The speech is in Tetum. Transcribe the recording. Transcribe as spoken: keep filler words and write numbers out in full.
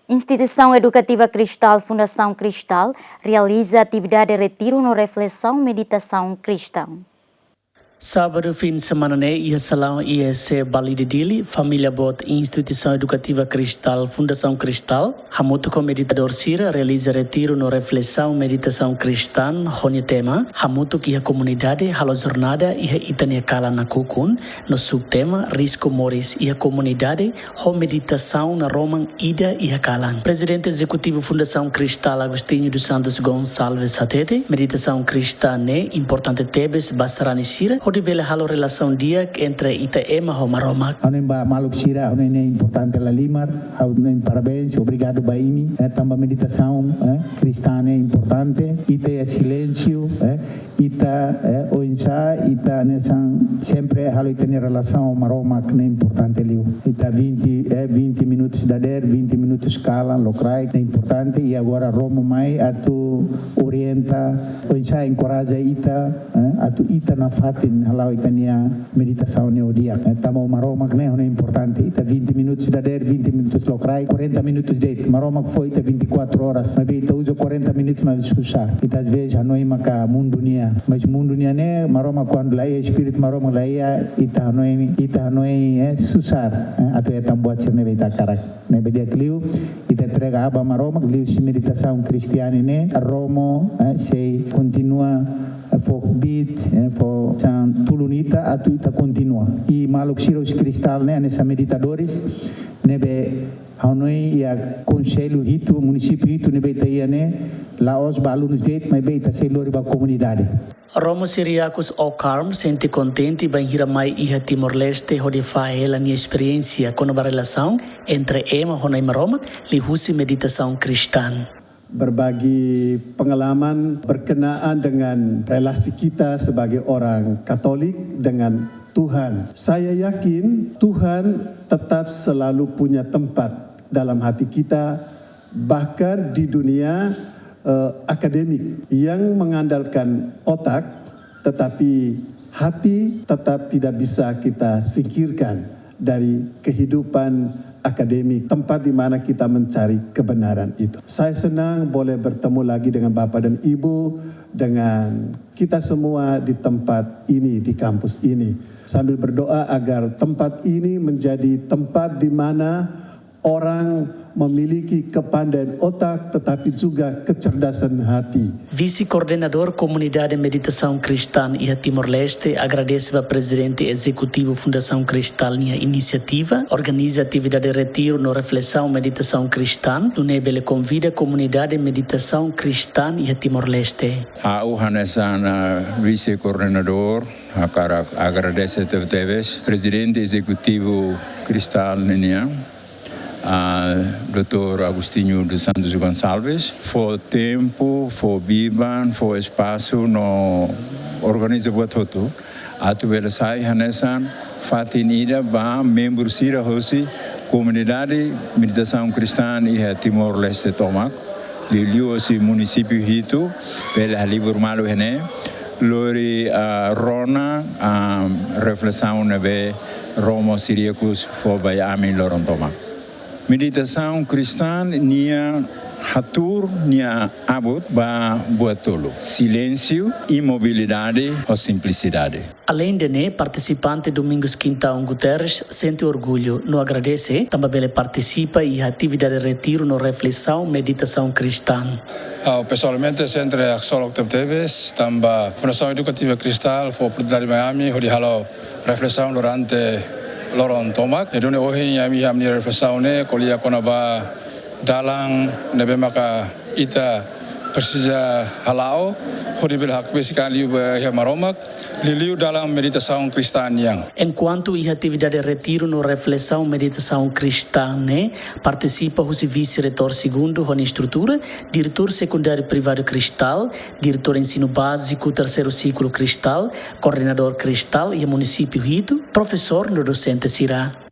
Instituisaun Edukativa Cristal, Fundasaun Cristal, realiza atividade retiru no reflesaun meditasaun kristaun. Sábadu fin semana ne'e, iha salaun I E C Balide Dili, família boot Instituisaun Edukativa Cristal, Fundasaun Cristal, hamutuk ho meditadór sira realiza retiru no reflesaun meditasaun kristaun ho nia tema, Hamutuk iha Komunidade, halo jornada iha ita-nia kalan nakukun, no subtema, Risku moris iha komunidade, ho meditasaun naroman ida iha kalan. Prezidente Ezekutivu Fundasaun Cristal, Agostinho dos Santos Gonçalves, hatete, meditasaun kristaun ne'e importante tebes ba sarani sira, hodi bele halo relasaun di'ak entre ita ema ho Maromak. Ha'u hanoin ba maluk sira, ha'u hanoin ne'e importante lahalimar, ha'u hanoin parabéns, obrigadu ba imi, eh, tanba meditasaun, eh, kristaun ne'e importante, ita iha silénsiu, eh, ita, eh, oinsá, ita hanesan sempre halo ita-nia relasaun ho Maromak ne'e importante liu. Ita vinte, eh, vinte minutos dadeer, vinte minutos kalan, lokraik, ne'e importante, i agora Romo mai atu orienta, oinsá enkoraja ita, eh, atu ita nafatin hala'o ita-nia meditasaun ne'e ho di'ak. Eh, tanba Maromak ne'e hanoin importante. Ita vinte minutos dadeer, vinte minutos lokraik, quarenta minutos de'it. Maromak fó ita vinte e quatro horas. Maibé ita uza quarenta minutos mak susar. Ita às vezes hanoin maka mundu nian. Mas mundu nian ne'e, Maromak kuandu la iha, Espíritu Maromak la iha, ita hanoin, ita hanoin, eh, susar. Eh, atu hetan buat sira ne'ebé ita hakarak. Ne'ebé di'ak liu, ita entrega ba Maromak, liuhusi meditasaun kristaun ne'e, Romo, eh, sei kontinua, eh, fó kbiit, eh, fó hanesan tulun ita, atu ita kontinua. I maluk sira husi Cristal ne'e, hanesan meditadores, ne'ebé ha'u hanoin iha konsellu hitu, munisípiu hitu ne'ebé ita iha ne'e, la'ós ba alunus de'it, maibé ita sei lori ba komunidade. Romo Cyriacus Okarm sente kontente bainhira mai iha Timor-Leste hodi fahe hela nia esperiénsia kona-ba relasaun entre ema ho Na'i Maromak liuhusi meditasaun kristaun. Berbagi pengalaman berkenaan dengan relasi kita sebagai orang Katolik dengan Tuhan. Saya yakin Tuhan tetap selalu punya tempat dalam hati kita, bahkan di dunia, eh, akademik yang mengandalkan otak, tetapi hati tetap tidak bisa kita singkirkan dari kehidupan akademik, tempat di mana kita mencari kebenaran itu. Saya senang boleh bertemu lagi dengan Bapak dan Ibu, dengan kita semua di tempat ini, di kampus ini. Sambil berdoa agar tempat ini menjadi tempat di mana orang memiliki kepandaian otak, tetapi juga kecerdasan hati. Vise-Koordenadór Komunidade Meditasaun Kristaun iha Timor-Leste agradese ba Prezidente Ezekutivu Fundasaun Cristal nia inisiativa organiza atividade retiru no reflesaun meditasaun kristaun, nune'e bele konvida komunidade meditasaun kristaun iha Timor-Leste. Ha'u hanesan, ah, vise-koordenadór, hakarak agradese tebetebes Prezidente Ezekutivu Cristal nian, ah, doutór Agostinho dos Santos Gonçalves, fó tempu, fó biban, fó espasu no organiza buat hotu atu bele sai hanesan fatin ida ba membru sira hosi komunidade meditasaun kristaun iha Timor-Leste tomak, liuliu hosi munisípiu hitu, bele halibur malu iha ne'e, lori, ah, rona, ah, reflesaun ne'ebé Romo Cyriacus fó ba ami loron tomak. Meditasaun kristaun nia hatuur nia abut ba buat tolu: silénsiu, imobilidade ho simplisidade. Aleinde ne'e, partisipante Domingos Quintão Guterres sente orgullu no agradese tanba bele partisipa iha atividade retiru no reflesaun meditasaun kristaun. Ha'u pesoalmente sente haksolok tebetebes tanba Fundasaun Edukativa Cristal fó oportunidade mai ami hodi halo reflesaun durante loron tomak. Ne'e duni ohin ami iha ami-nia reflesaun ne'e ko'alia kona-ba dalan ne'ebé maka ita presiza hala'o hodi bele hakbesik an liu ba iha Maromak, liuliu dalan meditasaun kristaun nian. Enkuantu iha atividade retiru no reflesaun meditasaun kristaun ne'e, partisipa husi vise-reitór segundu ho nia estrutura, diretór sekundáriu privadu Cristal, diretór ensinu báziku terseiru siklu Cristal, koordenadór Cristal iha munisípiu hitu, profesór no dosente sira.